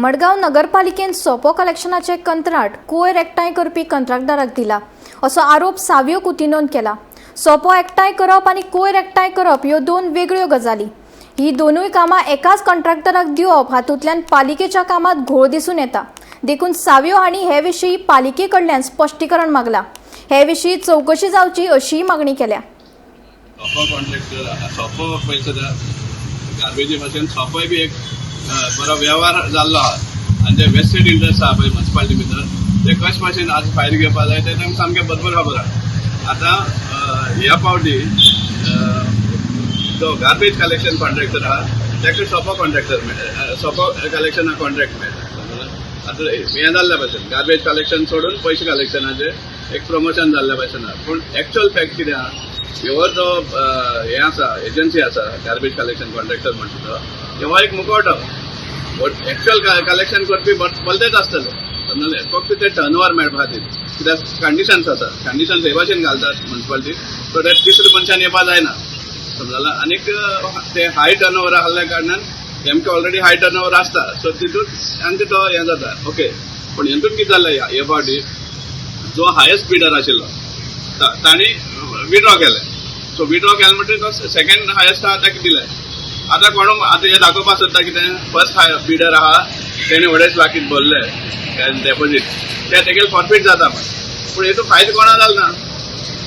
मडगांव नगरपालिकेन सोपो कलेक्शनाचे कंत्राट कोयर एकठांय करपी कंत्राटदाराक दिला असो आरोप सावियो कुतिन्होन केला. सोपो एकठांय करप आनी कोयर एकठांय करप ह्यो दोन वेगळ्यो गजाली. ही दोनूय कामां एकाच कंत्राटदाराक दिवप हातूंतल्यान पालिकेच्या कामात घोळ दिसून येता. देखून सावियो हांणी हे विशीं पालिके कडल्यान स्पश्टीकरण मागला. हे विशीं चवकशी जावची अशीय मागणी केल्या. सोपो कॉन्ट्रॅक्टर सोपो पयशे गार्बेजी भाशेन सोपोय बी एक बरो वेव्हार जाल्लो आहा आनी ते वेस्टेड इंट्रस्ट आहा पळय म्युन्सिपालिटी भितर, ते कशे भाशेन आज फायर घेवपा जाय ते तांकां सामकें बरोबर खबर आहा. आतां ह्या फावटी जो गार्बेज कलेक्शन कॉन्ट्रॅक्टर आहा ताका सोपो कॉन्ट्रॅक्टर मेळटा, सोपो कलेक्शना कॉन्ट्रॅक्ट मेळटा. आतां हें जाल्ल्या भाशेन गार्बेज कलेक्शन सोडून पयशे कलेक्शनाचें एक प्रमोशन जाल्ल्या भाशेन आहा. पूण एक्चुअल फॅक्ट कितें आहा, ह्यो जो हें आसा, एजन्सी आसा, गार्बेज कलेक्शन कॉन्ट्रॅक्टर म्हणटा तो, हो एक मुखवटो. एक्चुअल कलेक्शन करपी भलतेच आसतले, समजले? फक्त ते टर्न ओवर मेळपा खातीर, कित्याक कंडिशन्स आसा. कंडिशन्स हे भाशेन घालतात म्युन्सिपालिटी सो that तिसरे मनशान येवपा जायना, समजला? आनीक ते हाय टर्न ओवर आहल्या कारणान तेमकां ऑलरेडी हाय टर्न ओवर आसता, सो तितून तांकां तो हें जाता. ओके, पूण हेतून कितें जालें, हे फावटी जो हायस्ट बिडर आशिल्लो तांणी विड्रॉ केलें. सो विड्रॉ केलें म्हणटकीर तो सेकंड हायस्ट आहा ताका दिलें. आतां कोण आतां हें दाखोवपाक सोदता कितें, फर्स्ट हाय बिडर आहा तेणे 2.5 लाख भरले डेपोजीट, ते तेगेले फॉरफीट जाता म्हण. पूण हेतून फायदो कोणा जालो ना.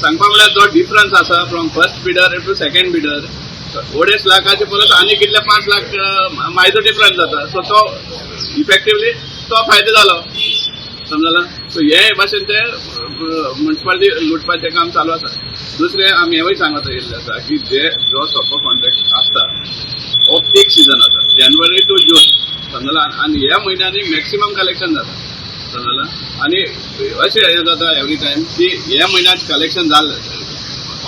सांगपा म्हळ्यार जो डिफरन्स आसा from first bidder to second bidder, 2.5 लाखाचे परस आनी कितले 5 लाख मायजो डिफरन्स जाता. सो तो इफेक्टिवली तो फायदो जालो, समजला? सो हे भाशेन ते म्युन्सिपालिटी लुटपाचें काम चालू आसा. दुसरें आमी हेंवूय सांगत येयल्लें आसा की जे जो सोपो कॉन्ट्रॅक्ट आसता हो पीक सिजन आसा, जानेवारी टू जून, समजला? आनी ह्या म्हयन्यांनी मॅक्सिमम कलेक्शन जाता, समजला? आनी अशें हें जाता एवरी टायम की ह्या म्हयन्यात कलेक्शन जालें,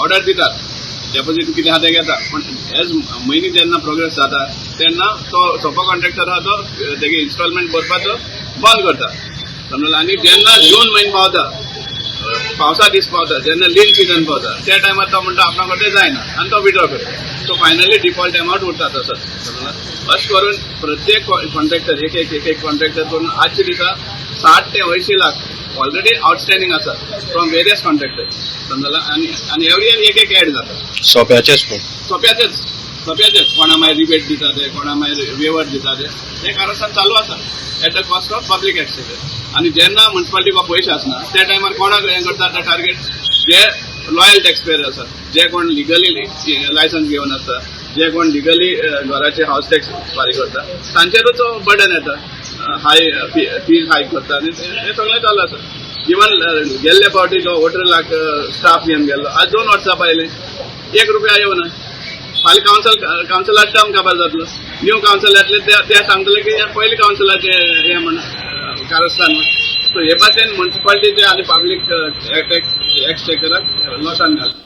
ऑर्डर दितात, डेपोजीट कितें आहा तें घेता, पूण एज म्हयने जेन्ना प्रोग्रेस जाता तेन्ना तो सोपो कॉन्ट्रॅक्टर आहा तो तेगे इन्स्टॉलमेंट भरपाचो बंद करता, समजला? आनी जेन्ना जून म्हयनो पावता, पावसा दीस पावता, जेन्ना लीन सिजन पावता, त्या टायमार तो म्हणटा आपणा कडेन जायना आनी तो विड्रॉ करता. सो फायनली डिफॉल्ट एमावंट उरता तसोच, समजला? अशें करून प्रत्येक कॉन्ट्रॅक्टर एक एक एक एक कॉन्ट्रॅक्टर करून आजच्या दिसा 60 ते 80 लाख ऑलरेडी आउटस्टँडींग आसा फ्रॉम वेरियस कॉन्ट्रॅक्टर, समजला? आनी एवरी इयर एक एक ऍड जाता. सोप्याचेच पूण? सोप्याचेच, सोप्याचेच. कोणा मागीर रिबेट दिता ते, कोणा मागीर वेवर दिता ते, हे कारस्थान चालू आसा at the cost of public exchequer. आनी जेन्ना म्युन्सिपालिटीक पयशे आसना त्या टायमार कोणाक हें करता ते टार्गेट? जे लॉयल टॅक्स पेयर आसा, जे कोण लिगली लायसन्स घेवन आसता, जे कोण लिगली घराचे हावस टॅक्स फारीक करता, तांचेरूच बर्डन येता. हाय फीज हायक करता आनी हें सगळें चालू आसा. इवन गेल्ले फावटी जो 18 लाख स्टाफ घेवन गेल्लो, आज 2 वर्सां पायले, 1 रुपया येवना. फाल्यां कावन्सिलार टर्म काबार जातलो, न्यू कावन्सिल येतले, ते ते सांगतले की हे पयले कावन्सिलाचे हे म्हण कारस्थान म्हण. सो हे भाशेन म्युन्सिपालिटीचे आनी पब्लीक टॅक्स एक्सचेकराक लॉसान घालता.